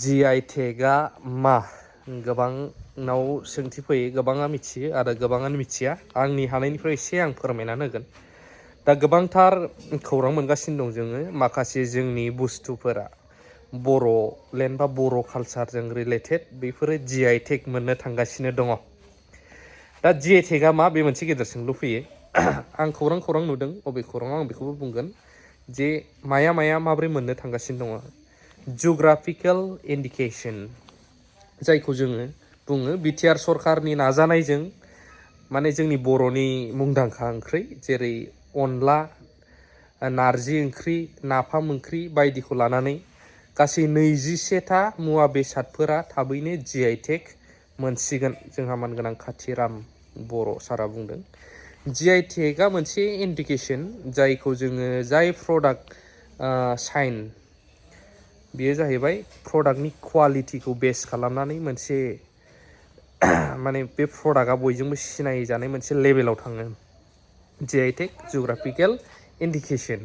GI टेगआ मा गोबांनाव सोंथि फैयो, गोबाङा मिथियो आरो गोबाङानो मिथिया। आंनि हानायनिफ्राय एसे आं फोरमायनानै होगोन। दा गोबांथार खौरां मोनगासिनो दं जोङो, माखासे जोंनि बुस्थुफोरा बर'लेण्ड बा बर' कालसारजों रिलेटेड बेफोरो GI टेग मोननो थांगासिनो दङ। दा GI टेगआ मा, बे मोनसे गेदेर सोंलु फैयो। आं खौरां नुदों, अबे खौराङाव आं बेखौबो बुंगोन जे माया माब्रै मोननो थांगासिनो दङ। जिअ'ग्राफिकेल इन्डिकेसन जायखौ जोङो बुङो, BTR सरकारनि नाजानायजों माने जोंनि बर'नि मुंदांखा ओंख्रि जेरै अनला, नारजि ओंख्रि, नाफाम ओंख्रि बायदिखौ लानानै गासै 21था मुवा बेसादफोरा थाबैनो GI टेग मोनसिगोन। जोंहा मानगोनां खाथिराम बर' सारा बुंदों। GI टेगआ मोनसे इन्डिकेसन जायखौ जोङो जाय प्रडाक्ट साइन, बेयो जाहैबाय प्रडाक्टनि क्वालिटिखौ बेस खालामनानै मोनसे माने बे प्रडाक्टआ बयजोंबो सिनायजानाय मोनसे लेभेलाव थाङो। GI टेग जिअ'ग्राफिकेल इन्डिकेसन,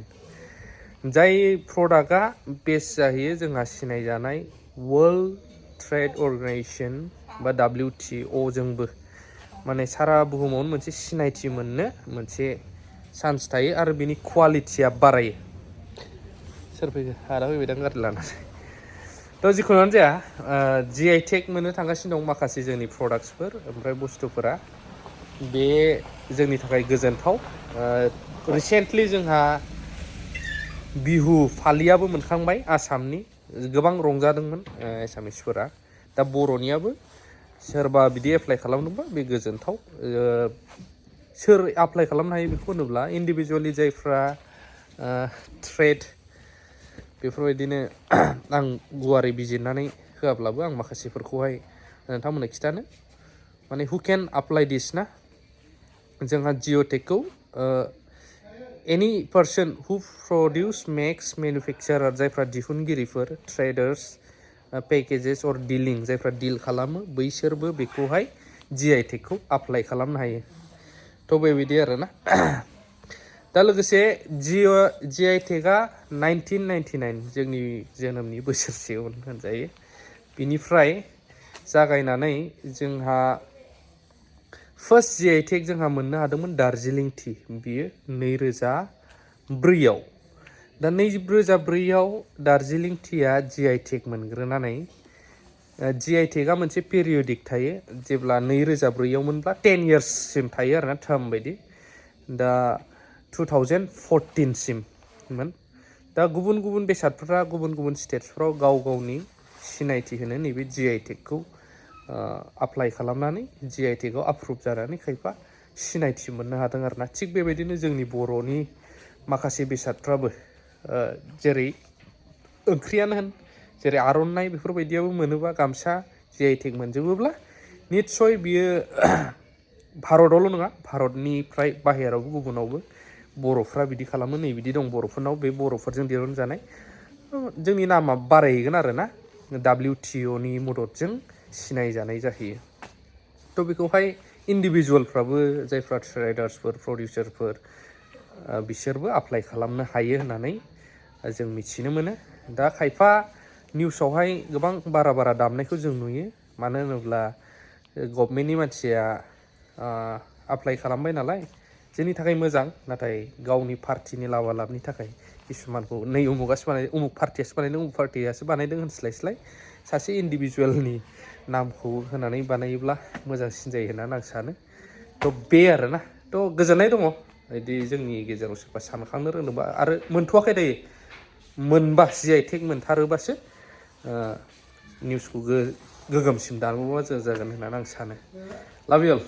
जाय प्रडाक्टआ बेस जाहैयो जोंहा सिनायजानाय वर्ल्ड ट्रेड अर्गेनाइजेसन बा WTO जोंबो माने सारा बुहुमावनो मोनसे सिनायथि मोननो मोनसे चान्स थायो आरो बिनि क्वालिटिया बारायो। सोर फैखो? आदा फैबाय दां गारि लानानै। थ' जिखुनुआनो जाया, GI टेग मोननो थांगासिनो दं माखासे जोंनि प्रडाक्टसफोर ओमफ्राय बुस्थुफोरा। बे जोंनि थाखाय गोजोनथाव। रिसेन्टलि जोंहा बिहु फालियाबो मोनखांबाय आसामनि, गोबां रंजादोंमोन एसामिसफोरा। दा बर'नियाबो सोरबा बिदि एप्लाइ खालामदोंबा बे गोजोनथाव। सोर एप्लाइ खालामनो हायो बेखौ होनोब्ला इन्डिभिजुवेलि जायफ्रा ट्रेड, बेफोरबायदिनो आं गुवारै बिजिरनानै होआब्लाबो आं माखासेफोरखौहाय नोंथांमोननो खिथानो, माने हु केन एप्लाइ दिस ना। जोंहा GI टेगखौ एनि पार्सन हु प्रडिउस मेक्स मेनुफेक्सारार, जायफ्रा दिहुनगिरिफोर, ट्रेडार्स, पेकेजेस अर डिलिं, जायफ्रा डिल खालामो बैसोरबो बेखौहाय GI टेगखौ एप्लाइ खालामनो हायो। थ' बेबायदि आरोना। दा लोगोसे GI टेगआ 1999 जोंनि जोनोमनि बोसोरसे उन होनजायो। बिनिफ्राय जागायनानै जोंहा फार्स्ट GI टेग जोंहा मोननो हादोंमोन दार्जिलिं टि, बियो 2004आव। दा 2004आव दार्जिलिं टिया GI टेग मोनग्रोनानै, GI टेगआ मोनसे पेरियडिक थायो, जेब्ला 2004आव मोनब्ला 10 इयार्ससिम थायो आरोना, टार्म बायदि। दा 2014सिममोन। दा गुबुन गुबुन बेसादफ्रा गुबुन गुबुन स्टेट्सफ्राव गाव गावनि सिनायथि होनो नैबे GI टेगखौ एप्लाइ खालामनानै GI टेगआव आप्रुभ जानानै खायफा सिनायथि मोननो हादों आरोना। थिग बेबायदिनो जोंनि बर'नि माखासे बेसादफ्राबो, जेरै ओंख्रियानो होन, जेरै आर'नाइ बेफोरबायदियाबो मोनोबा, गामसा GI टेग मोनजोबोब्ला निस्सय बियो भारतआवल' नङा, भारतनिफ्राय बाहेरावबो गुबुनावबो बर'फ्रा बिदि खालामो, नै बिदि दं बर'फोरनाव, बे बर'फोरजों दिहुनजानाय, जोंनि नामा बारायहैगोन आरोना, WTOनि मददजों सिनायजानाय जाहैयो। थ' बेखौहाय इन्डिभिजुवेलफ्राबो, जायफ्रा ट्रेडार्सफोर, प्रडिउसारफोर, बिसोरबो एप्लाइ खालामनो हायो होननानै जों मिथिनो मोनो। दा खायफा निउसावहाय गोबां बारा दामनायखौ जों नुयो, मानो होनोब्ला गभर्नमेन्टनि मानसिया एप्लाइ खालामबाय नालाय, जोंनि थाखाय मोजां। नाथाय गावनि पार्टिनि लाबनि थाखाय किसुमानखौ नै उमुगासो बानायदों, उमुग पार्टियासो बानायदों, उमुग पार्टियासो बानायदों होनस्लायस्लाय सासे इन्डिभिजुवेलनि नामखौ होनानै बानायोब्ला मोजांसिन जायो होननानै आं सानो। थ' बे आरोना। थ' गोजोननाय दङ बिदि जोंनि गेजेराव सोरबा सानखांनो रोंदोंबा, आरो मोनथ'वाखै दायो, मोनबा GI टेग मोनथारोबासो निउसखौ गोगोमसिम दानबावबा जों जागोन होननानै आं सानो। लाभ इउ अल।